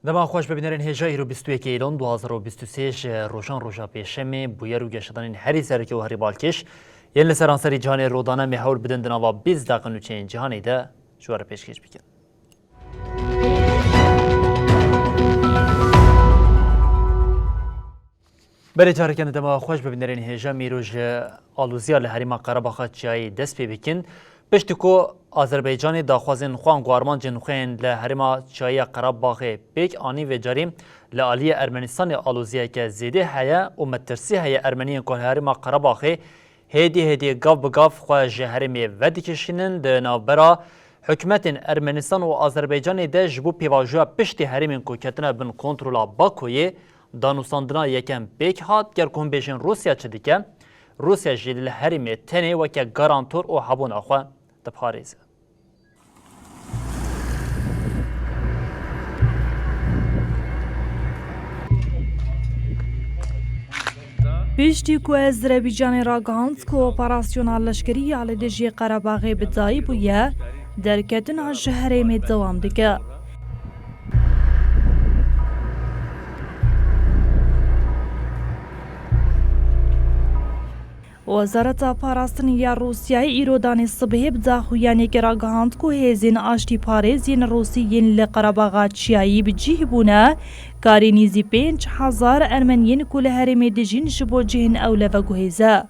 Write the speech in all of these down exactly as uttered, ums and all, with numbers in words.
Dema xweş be bînerên hêja, îro bîst û yekê Îlon du hazar û bîst û sê ji rojan roja pêşemê, bûyer û geşedanên herî sereke û herî balkêş yên li seranserî cîhanê rûdane, me hewl bidin di nava bîst deqe nûçeyên cîhanê de ji we re pêşkêş bikin. Belê, careke din dema xweş be bînerên hêja, me îro ji alozîya li herêma Qerebaxa Çiyayê dest pê bikin. Piştî ku Azerbaycanê daxwazên xwe an ku armancên xwe yên li herêma Çiyayê ya Qerebaxê pêk anî, vê carî li aliyê Ermenistanê aloziyeke zêde heye û metirsî heye Ermeniyên ku li herêma Qerebaxê hêdî hêdî gav bi gav xwe ji herêmê vedikişînin. Di navbera hikûmetên Ermenistan û Azerbaycanê de ji bo pêvajoya piştî herêmên ku ketine bin kontrola Bakoyê, danûstandina yekem pêk hat, ger ku hûn bêjin Rûsya çi dike, Rûsya jî li herêmê tenê weke garantor û hebûna xwe diparêze. Piştî ku Ezrebicanê ragihand ku operasyona leşkerî ya li dijî Qerebaxê bi dayî bûye, derketina ji herêmê dewam dike. Wezareta Parastinê ya Rûsyayê îro danê sibehê bi daxuyaniyekê ragihand ku hêzên aştîparêz yên Rûsî yên li Qerebaxa Çiyayî bi cih bûne, karî nîzî pênc hezar Ermeniyên ku li herêmê dijîn ji bo cihên ew le veguhêze.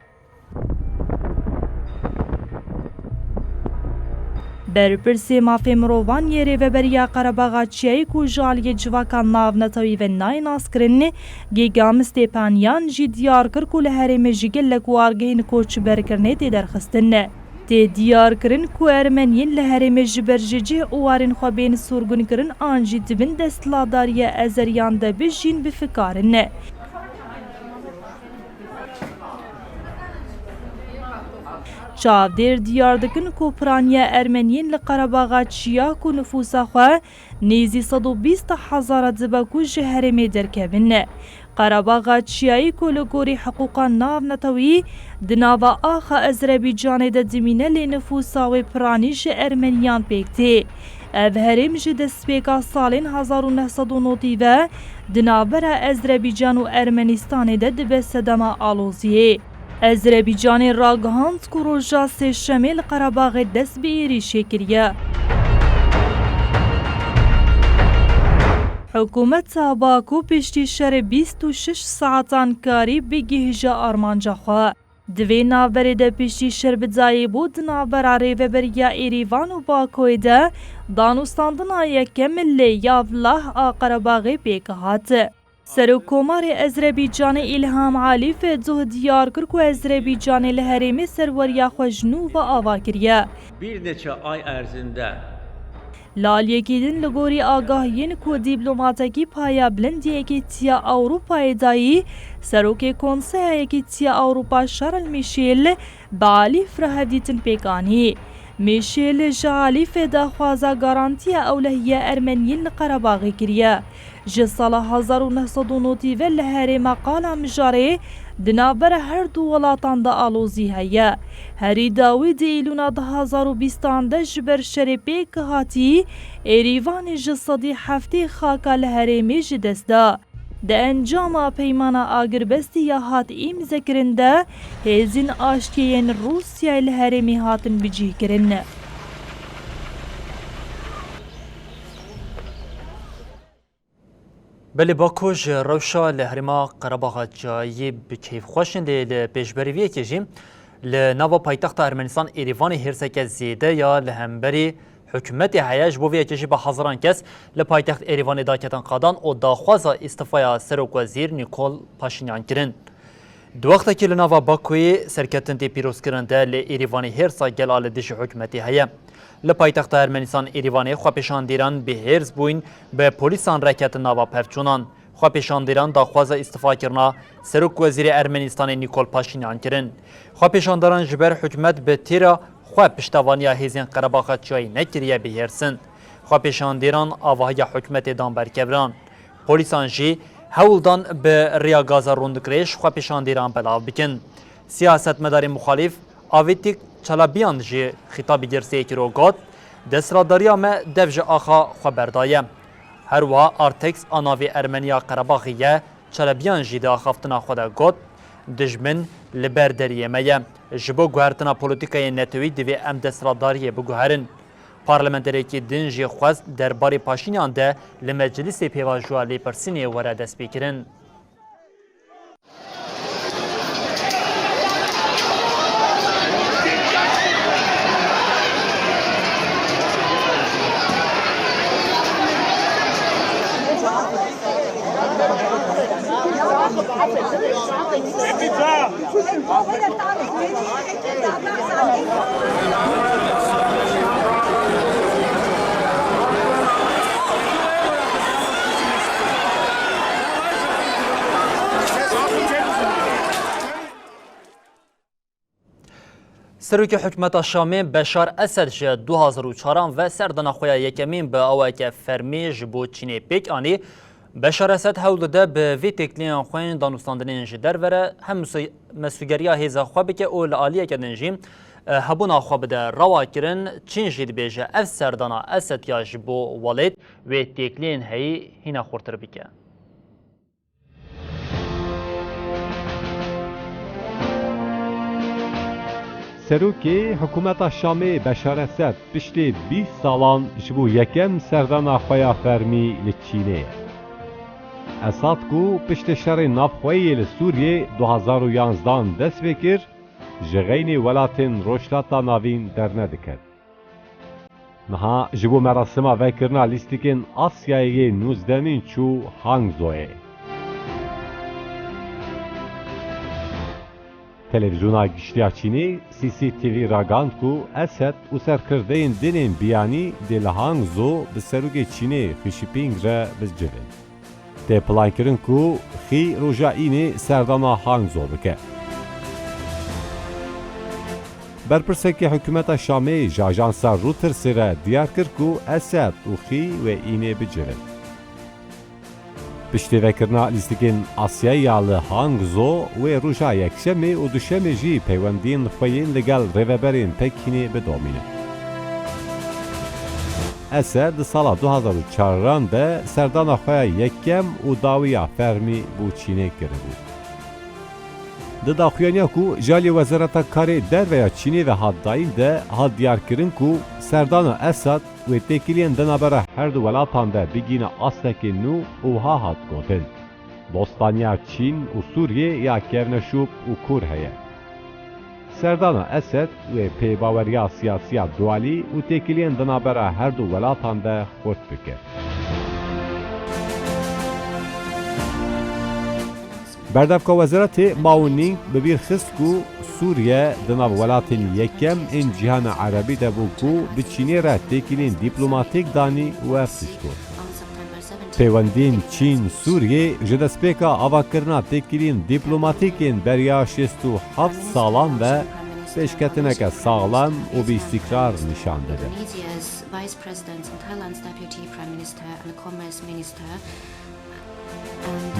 Berpirsê mafê mirovan yê Rêveberiya Qerebaxa Çiyayê ku ji aliyê civaka navnetewî ve nayê naskirin, Gêgam Stêpanyan jî diyar kir ku li herêmê ji gelek wargehên koçberkirinê tê derxistin. Tê diyar kirin ku Ermeniyên li herêmê ji ber ji cih û warên xwe bên sorgunkirin an jî di bin desthilatdariya Ezeriyan de bijîn, bifikarin. Çavdêr diyar dikin ku piraniya Ermeniyên li Qerebaxa Çiya ku nifûsa xwe nêzî sed û bîst hezara dibe ku ji herêmê derkevin. Qerebaxa Çiyayî ku li gorî hiqûqa navnetewî di nava axa Ezrebîcanê de dimîne, lê nifûsa wê piranî ji Ermeniyan pêk tê. Ev herêm ji destpêka salên hezar û neh sed û notî ve di navbera Ezrebîcan û Ermenistanê de dibe sedema aloziyê. Ezrebîcanê ragihand ku roja Sêşemê li Qerebaxê dest bi êrîşê kiriye. Hikûmeta Baku piştî şerê bîst û şeş saetan karî bigihîje armanca xwe. Di vê navberê de piştî şer bi dayî bû, di navbera rêveberiya Êrîvan û Bakoyê de danûstandina yekem li Yavlah a Qerebaxê pêk hat. Serokkomarê Ezrebîcanê Îlham Alîf duh diyar kir ku Ezrebîcanê li herêmê serweriya xwe ji nû ve ava kiriye. Bir neçe ay erzinde Li aliyekî din, li gorî agahiyên ku dîplomatekî paya bilind yê Yekîtiya Ewropayê dayî, Serokê Konseya Yekîtiya Ewropa Charles Michel bi Alîf re hevdîtin pêk anî. Michel ji Alîfê daxwaza garantiya ewlehiya Ermeniyên li Qerebaxê kiriye. Ji sala hezar û neh sed û notî ve li herêma Qala Mijarê di navbera her du welatan de alozî heye. Herî dawî di Îlûna du hazar û bîstan de ji ber şerê pêk hatî, Êrîvanê ji sedî heftê xaka li herêmê ji dest da. Di encama peymana agirbestî ya hat îmzekirin de, hêzên aştiyê yên Rûsyayê li herêmê hatin bicihkirin. Belê, Baku ji rewşa li herêma Qerebaxa Çiyayê bi keyfxweş in, lê li pêşberîviyekê jî li nava paytexta Ermenistan Êrîvanê hêrseke zêde ya li hemberî hikûmetê heye. Ji bo vê yekê jî bi hezaran kes li paytext Êrîvanê daketin qadan û daxwaza îstifaya serokwezîr Nîkol Paşînyan kirin. Di wextekî li nava Bakuyê serketin tê pîrozkirin de, li Êrîvanê hêrsa gel a li dijî hikûmetê heye. Li paytexta Ermenistan Êrîvanê xwepêşandîran bi hêrs bûyn, bi polîsan re ketin nava pevçûnan. Xwepêşandîran daxwaza îstifakirina Serokwezîrê Ermenistanê Nîkol Paşînyan kirin. Xwepêşandaran ji ber hikûmet bi têra xwe piştevaniya hêzên Qerebaxa Çiyayê nekiriye, bi hêrs in. Xwepêşandîran avahiya hikûmetê dan berkeviran. Polîsan jî hewl dan bi riya gaza rûndikirêj xwepêşandîran belav bikin. Siyasetmedarê muxalîf Avêtîk Çalabiyan jî xîtabî girseyê kir û got, desthilatdariya me dev ji axa xwe berdaye. Her wiha Artex a navê Ermeniya Qerebaxê ye, Çelebiyan jî di axaftina xwe de got, Dijmin li ber deriyê me ye. Ji bo guhertina polîtîkayê netewî divê em desthilatdariyê biguherin. Parlamenterekî din jî xwest derbarê Paşînyan de li Meclisê pêvajoya lêpirsînê were destpêkirin. Serokê hikûmeta Şamê Beşar Esed ji du hazar û çaran ve serdana xwe ya yekemîn bi awayeke fermî ji bo Çînê pêk anî. Beşar Esed hewl dide bi vê têkiliyên xwe yên danûstandinên ji derve re hem mesû-, mesûgeriya hêza xwe bike û li aliyeke din jî, e, hebûna xwe bide rawa kirin. Çîn jî dibêje ev serdana Esed ya ji bo welêt wê têkiliyên heyî hîna xurtir bike. Serokê hikûmeta Şamê Beşar Esed piştê bîst salan ji bo yekem serdana xwe ya fermî li Çînê ye. Esad ku piştî şerê navxweyî yê li Sûriyê du hazar û yanzdan dest pê kir, ji xeynê welatên Rojhilata Navîn dernediket. Niha ji bo merasima vekirina lîstikên Asyayê yê nûzdemîn çû Hangzooyê. Televîzyona Giştî ya Çînê, C C T V, ragihand ku Esed û serkirdeyên din ên biyanî dê li Hangzhou bi serokê Çînê Xi Jinping re bicivin. Tê plankirin ku Xi roja Înê serdana Hangzhou bike. Berpirsekî hikûmeta Şamê ji ajansa Reutersê re diyar kir ku Esed û Xi wê Înê bicivin. Piştî vekirina lîstikên Asyayê ya li Hangzhou, wê roja Yekşemê û Duşemê jî peywendiyên xwe yên li gel rêveberên Pekînê bidomîne. Esed di sala du hazar û çaran de serdana xwe ya yekem û dawî ya fermî bo Çînê kiribû. Di daxuyaniya ku ji aliyê Wezareta Karê Derve ya Çînê ve hat dayîn de hat diyarkirin ku serdana Esad wê têkiliyên di navbera her du welatan de bigihîne astekê nû û wiha hat gotin, Dostaniya Çîn û Sûriyê ya kevneşop û kûr heye. Serdana Esed wê pêbaweriya siyasî ya dualî û têkiliyên di navbera her du welatan de xurt bike. Berdevka Wezeretê Mao Ning bi bîr xist ku Sûriye di nav welatên yekem ên cîhana erebî de bû ku bi Çînê re têkiliyên dîplomatîk danî û ev tişt got, Peywendiyên Çîn-Sûriyê ji destpêka avakirina têkiliyên dîplomatîk ên beriya şêst û heft salan ve pêşketineke saxlem û bi îstîkrar nîşan dide. Indonesia's Vice President and Thailand's Deputy Prime Minister and the Commerce Minister.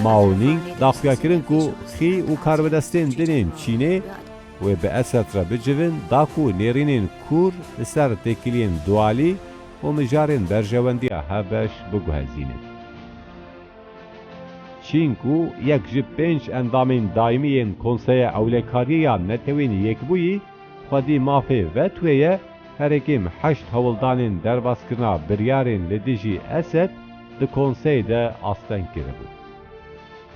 Mao Ning daxuya kirin ku Xî û karbidestên din ên Çînê wê bi Esed re bicivin, da ku nêrînên kûr li ser têkiliyên dualî û mijarên berjewendiya hevbeş biguhezînin. Çîn ku yek ji pênc endamên daîmî yên Konseya Ewlekariyê ya Netewên Yekbûyî xwedî mafê veto ye, herêkêm heşt hewldanên derbazkirina biryarên li dijî Esed di konseyê de asteng kiribû.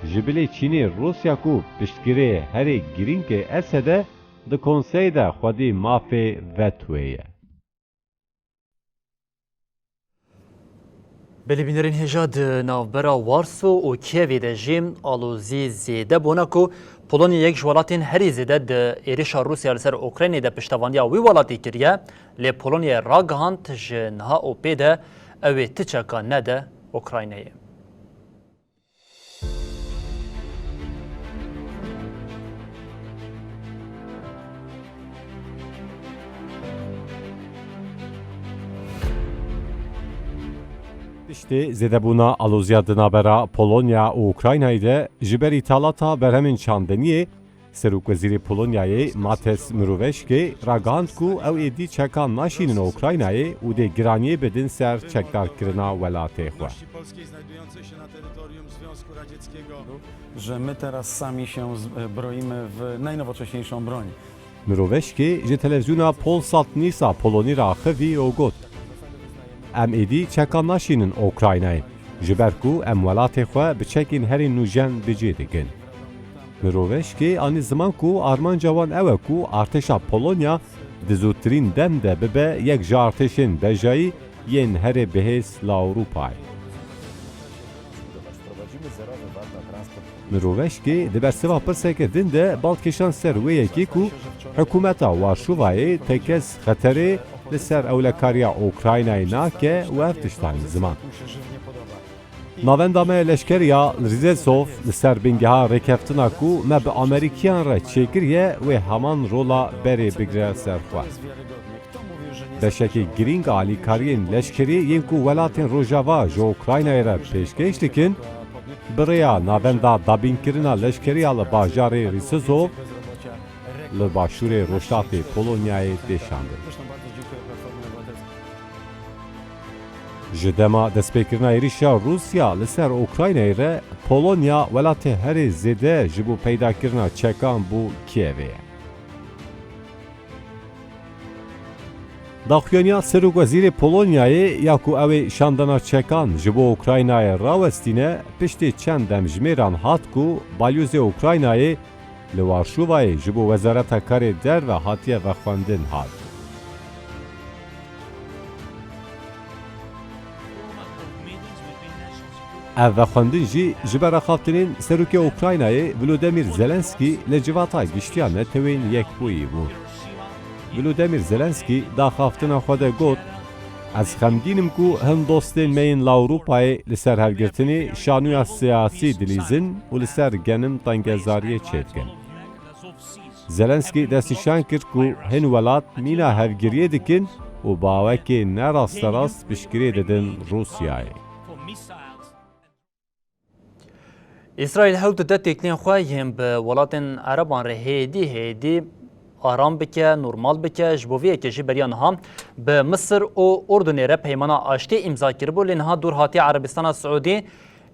Ji bilî Çînê Rûsya ku piştgirê herê girîng ê Esed e, di konseyê de xwedî mafê vetoyê ye. Belê bînerên hêja, di navbera Warso û Kievê de jî alozî zêde bûne ku Polonya yek ji welatên herî zêde di êrişa Rûsya li ser Ukraynê de piştevandiya wî welatî kiriye, lê Polonya ragihand ji niha û pê de ew ê ti çeka nede Ukraynayê. Piştî zêdebûna aloziya di navbera Polonya û Ukraynayê de ji ber îthalata berhemên çandiniyê, Serokwezîrê Polonyayê Mateusz Morawiecki ragihand ku ew êdî çekan naşînin Ukraynayê û dê giraniyê bidin ser çekdarkirina welatê xwe. Że my teraz sami się zbroimy w najnowocześniejszą broń. Miroveşkê ji televîzyona Polsat Nîsa Polonî re axivî û got, Em êdî çekan naşînin Ukraynayê, ji ber ku em welatê xwe bi çekên herî nûjen bi cê dikin. Miroveşkê anî ziman ku armanca wan ew e ku artêşa Polonya di zûtirîn dem de bibe yek ji artêşên bejayî yên herê bihêz li Ewropayê. Miroveşkê di bersiva pirseke din de bal kişand ser wê yekê ku hikûmeta Warşovayê tekez xeterê li ser ewlekariya Ukraynayê nake û ev tişt anî ziman. Navenda me leşkerî ya Rizesov li ser bingeha rêkeftina ku me bi Amerîkiyan re çêkiriye wê heman rola berê bigire ser xwe. Beşekê girîng a alîkariyên leşkerî yên ku welatên Rojava ji Ukraynayê re pêşkêş dikin, bi rêya navenda dabînkirina leşkerî ya li bajarê Rizesov li başûrê rojhilatê Polonyayê tê şandin. Ji dema destpêkirina êrîşa Rûsya li ser Ukraynayê re, Polonya welatê herê zêde ji bo peydakirina çekan bo Kîevê ye. Daxuyaniya Serokwezîrê Polonyayê ya ku ew ê şandina çekan ji bo Ukraynayê rawestîne, piştî çend demjimêran hat ku balyozê Ukraynayê li Warşovayê ji bo Wezareta Karê Derve hatiye vexwendin hat. Ev vexwendin jî ji ber axaftinên Serokê Ukraynayê Volodymyr Zelenskî li Civata Giştî ya Neteweyên Yekbûyî bû. Volodymyr Zelenskî di axaftina xwe de got, Ez xemgîn im ku hin dostên me yên li Ewropayê li ser hevgirtinê şanoya siyasî dilîzin û li ser genim tengezariyê çêdikin. Zelenskî destnîşan kir ku hin welat mîna hevgiriyê dikin û bi awekê ne rasterast piştgirê didin Rûsyayê. Îsraîl hewl dide têkiliyên xwe yên bi welatên Ereban re hêdî hêdî aram bike, normal bike. Ji bo vê yekê jî beriya niha bi Misir û Urdunê re peymana aştiyê îmza kiribû, lê niha dûr hatiye Erebistana Siûdî.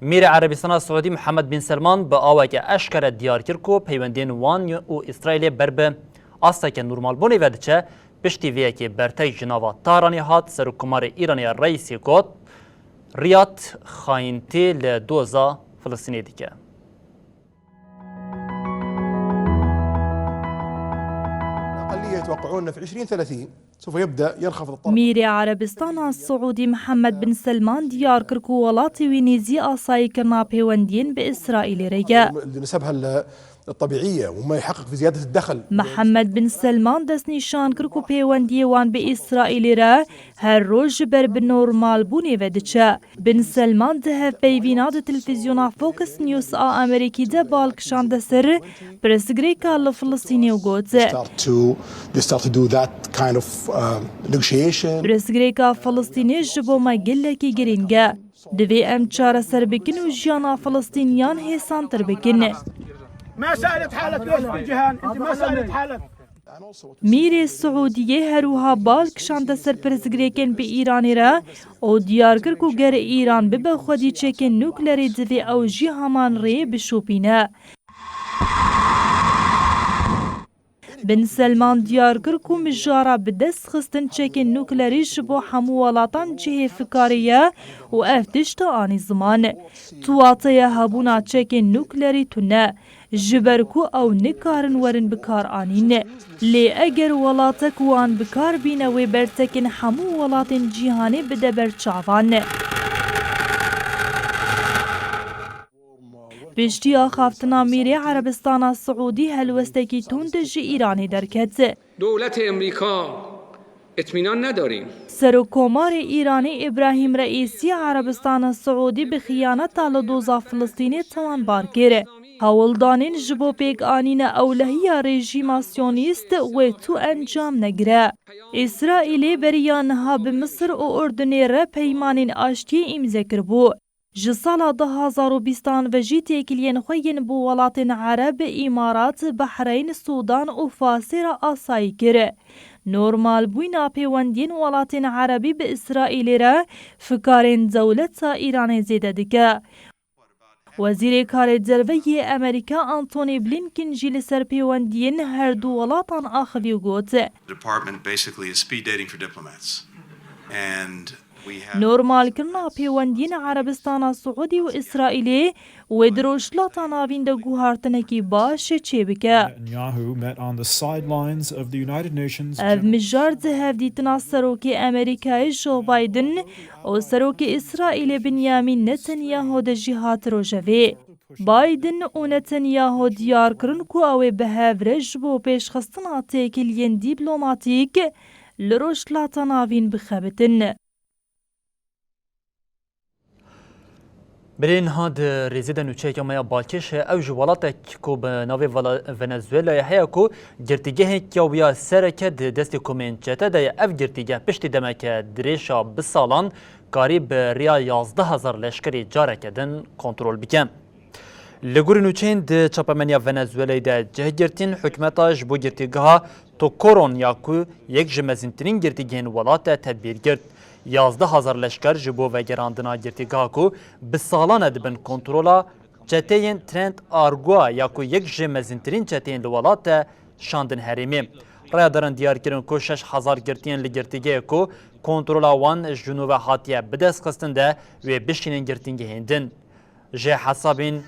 Mîrê Erebistana Siûdî Mihemed Bin Selman bi aweke eşkere diyar kir ku peywendiyên wan û Îsraîlê ber bi asteke normalbûnê ve diçe, piştî vê yekê bertek ji nava Tahranê hat, Serokkomarê Îranê Reîsî got, Riyad xayîntî li doza Filistînê dike. الأقلية يتوقعون في عشرين ثلاثين سوف يبدأ ينخفض الطلب. Mîrê Erebistana Siûdî Mihemed Bin Selman diyar kir ku welatê wî nêzî asayîkirina pêwendiyên bi Îsraîlê re ye. نسبها ال- الطبيعية وما يحقق في زيادة الدخل. Mihemed Bin Selman destnîşan kir ku pêwendiyê wan bi Îsraîlê re her roj ji ber bi normalbûnê ve diçe. Bin Selman di hevpeyvîna di televîzyona Fox News a Amerîkî de bal kişande ser pirsgirêka li Filistînê û got, Start to, they start to do that kind of uh, negotiation. Pirsgirêka Filistînê ji bo me gelekî girîng e. Divê em çareser bikin û jiyana Filistîniyan hêsantir bikin. ما سألت حالك ليش في جهان؟ انت ما سألت حالك. Mîrê Siûdiyê her wiha bal kişande ser pirsgirêkên bi Îranê re û diyar kir ku ger Îran bibe xwedî çekên nuklerê divê ew jî heman rêyê bişopîne. Bin Selman diyar kir ku mijara bi dest xistin çekên nuklerî ji bo hemû welatan cihê fikarê ye û ev tişt anî ziman. Tu wateya hebûna çekên nuklerî tune, ji ber ku ew nikarin werin bikaranîn. Lê eger welatek wan bikar bîne wê bertekên hemû welatên cîhanê bide ber çavan. Piştî axaftina Mîrê Erebistana Siûdî helwestekî tund ji Îranê derket. دولت امریکا اطمینان نداریم. Serokkomarê Îranê Îbrahîm Reîsî Erebistana Siûdî bi xiyaneta li doza Filistînê tawanbar kir. Hewldanên ji bo pêkanîna ewlehiya rejîma Siyonîst wê tu encam negire. Îsraîlê beriya niha bi Misir û Urdunê re peymanên aştiyê îmze kiribû. Ji sala du hazar û bîstan ve jî têkiliyên xwe yên bo welatên Ereb, Îmarat, Behreyn, Sûdan û Fasê re asayî kir. Normalbûyîna pêwendiyên welatên Erebî bi Îsraîlê re fikarên dewleta Îranê zêde dike. Wezîrê Karê Derve yê Amerîka Antony Blinken jî li ser pêwendiyên her du welatan axivî û got, Department basically is speed dating for diplomats. And we have Normalkirina pêwendiyên Erebistana Siûdî û Îsraîlê wê di Rojhilata Navîn de guhartinekî baş çêbike. Netanyahu met on the sidelines of the United Nations Ev General mijar di hevdîtina Serokê Amerîkayê Joe Biden û Serokê Îsraîlê Binyamin Netanyahu de jî hat rojevê. Biden û Netanyahu diyar kirin ku ew ê bi hev re ji bo pêşxistina têkiliyên dîplomatîk li Rojhilata Navîn bixebitin. Birê niha di rêzê de nûçeyeke me ya balkêş heye. Ew ji welatek ku bi navê Vala-, Venezuelayê heye ku girtîgeheke wî ya sereke di destê komên çete de ye. Ev girtîgeh piştî demeke dirêj a bi salan karî bi riya yazdeh hezar leşkerî careke din kontrol bike. Li gorî nûçeyên di çapemeniya Venezuelayê de cih girtîn, hikûmeta ji bo girtîgeha Tocoron ya ku yek ji mezintirîn girtîgehên welat e tedbîr girt. Yazdeh hezar leşker ji bo vegerandina girtîgeha ku bi salan e di bin kontrola çeteyên Trent Argua ya ku yek ji mezintirîn çeteyên li welat e şandin herêmê. Rayedaran diyar kirin ku şeş hezar girtiyên li girtîgehê ku kontrola wan ji nû ve hatiye bidestxistin de wê bişînin girtîngehên din. Ji hesabên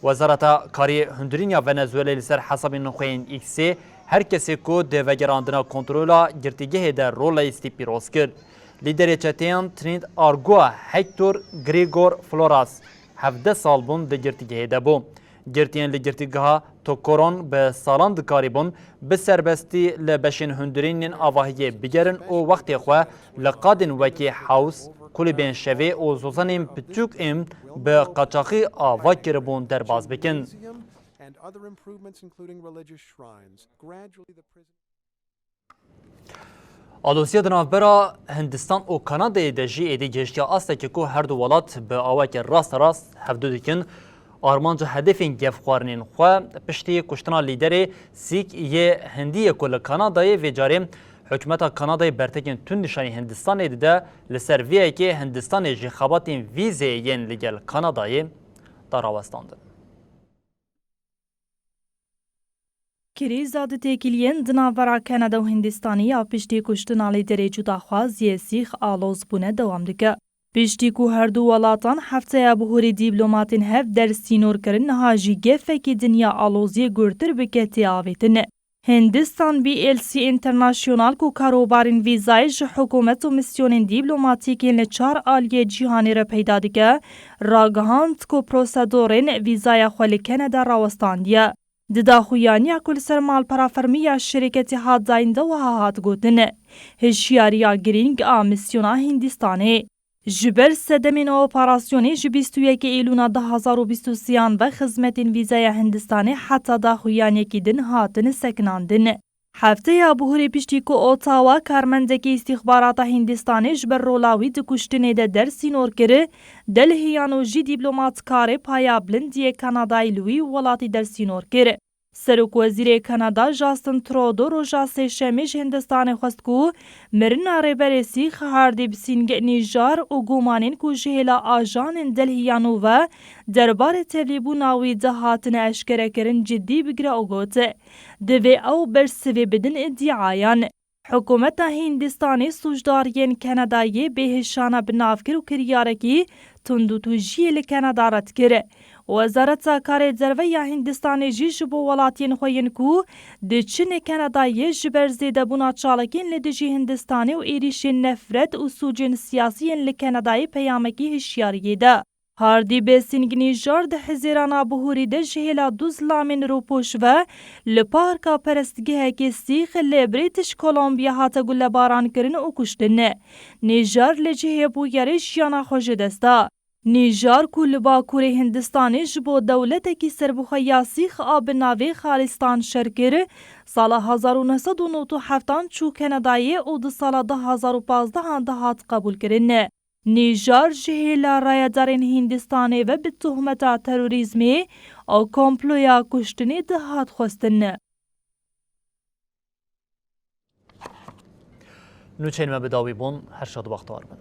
Wezareta Karê Hundirîn ya Venezuelê li ser hesabên xwe yên X-ê her kesê ku di vegerandina kontrola girtîgehê de rol leyîstî pîroz kir. Lîderê çeteyan Trent Argua Hector Gregor Floras hevdeh sal bûn di girtîgehê de bû. Girtiyên li girtîgeha Tokoron bi salan dikarîbûn bi serbestî li beşên hundirîn yên avahiyê bigerin û wextê xwe li qadên wekî hews, kulîbên şevê û zozanên piçûk ên bi qaçaxî ava kiribûn derbas bikin. And other improvements, including religious shrines. Gradually, the prison Alosiya di navbera Hindistan û Kanadayê de jî êdî gihiştiye astekê ku her du welat bi awakê rasterast hevdu dikin. Armanca hedefên gefxwarinên xwe piştî kuştina lîderê Sîk yê Hindî ye ku li Kanadayê vê carê hikûmeta Kanadayê bertekên tund nîşanî Hindistanê dide, li ser vê yekê Hindistanê jî xebatên vîzeyê yên li gel Kanadayê da rawestandin. Krîza di têkiliyên di navbera Kanada û Hindistanê ya piştî kuştina lîderê cudaxwaz yê Sîx aloz bûne dewam dike. Piştî ku her du welatan hefteya bihurî dîplomatên hev dersînor kirin, niha jî gefekî dinya aloziyê gurtir bike tê avêtin. Hindistan B L C International ku karobarên vîzayê ji hikûmet û misyonên dîplomatîk yên li çar aliyê cîhanê re peyda dike, ragihand ku prosedorên vîzaya xwe li Kanada rawestandiye. Di daxuyaniya ku li ser malpera fermî ya şirketê hat dayîn de wiha hat gotin, hişyariya girîng a misyona Hindistanê. Ji ber sedemên operasyonê ji bîst û yekê Îlûna du hazar û bîst û sêyan ve xizmetên vîzaya Hindistanê heta daxuyaniyekî din hatin sekinandin. Hefteya bihurê piştî ku Ottawa karmendekî îstîxbarata Hindistanê ji ber rola wî di kuştinê de dersînor kir, Delhi yan û jî dîplomatkarê paya bilind yê Kanadayê li wî welatî dersînor kir. Serokwezîrê Kanada Justin Trudeau roja Sêşemê ji Hindistanê xwest ku mirina Rêberê Sîx Hardîp Sîng Nîjar û gumanên ku ji hêla ajanên Delhiya nû ve derbarê tevlîbûna wî de hatine eşkerekirin cidî bigire û got, divê ew bersivê bidin îdiayan. Hikûmeta Hîndistanê sûcdariyên Kanadayê bêhişana bi nav kir û kiryarekî tundûtûjiyê li Kanada red kir. Wezareta Karê Derve ya Hîndistanê jî ji bo welatiyên xwe yên ku diçin Kanadayê ji ber zêdebûna çalakiyên li dijî Hîndistanê û êrîşên nefret û sûcên siyasî yên li Kanadayê peyamekî hişyariyê da. Hardîp Sîng Nîjar di Hizîrana bihurî de ji hêla du zilamên rûpûş ve li parka perestgehekê Sîx li British Columbia hate gulebarankirin û kuştin. Nîjar li cihê bûyerê jiyana xwe ji dest da. Nîjar ku li Bakurê Hindistanê ji bo dewletekî serbixwe ya Sîx a bi navê Xalistan şer kir, sala hezar û neh sed û nod û heftan çû Kanadayê û di sala du hazar û pazdehan de hat qebûlkirin. Nîjar ji hêla rayedarên Hîndistanê ve bi tohmeta terorîzmê û komploya kuştinê dihat xwestin. Nûçeyên me bi dawî bûn, her şad û bextewar bin.